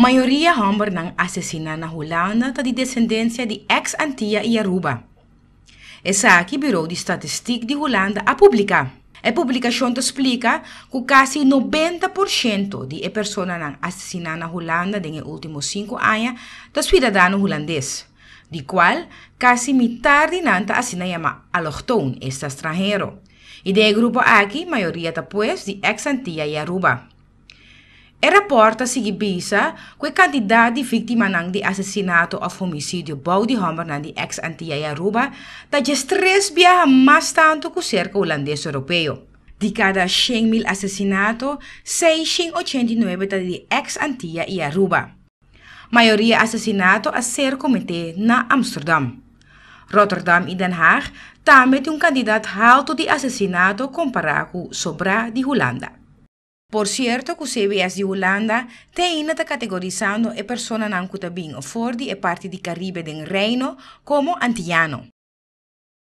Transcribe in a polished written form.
Mayoria hòmbernan asesiná na Hulanda ta di desendensia di eks-Antia i Aruba. Esaki Buro di Statistik di Hulanda a publiká. E publikashon ta splika ku kasi 90% di e personanan asesiná na Hulanda den e último 5 aña ta siudadano hulandes, di kual kasi mitar di nan ta asina yamá allochtoon, esta stranhero. I den e grupo aki mayoria ta pues di eks-Antia i Aruba. E rapòrt ta sigui bisa ku e kantidat di víktimanan di asesinato òf homisidio bou di hòmbernan di eks-Antia i Aruba ta 13 biaha mas tantu ku serka hulandes europeo. Di kada 100.000 asesinato, 689 ta di eks-Antia i Aruba. Mayoria asesinato a ser kometé na Amsterdam. Rotterdam i Den Haag tambe tin un kantidat haltu di asesinato kompará ku sobrá di Hulanda. Por sierto ku CBS di Hulanda te ainda ta kategorisando e personanan ku ta bin for di e parti di Karibe den Reino komo antiano.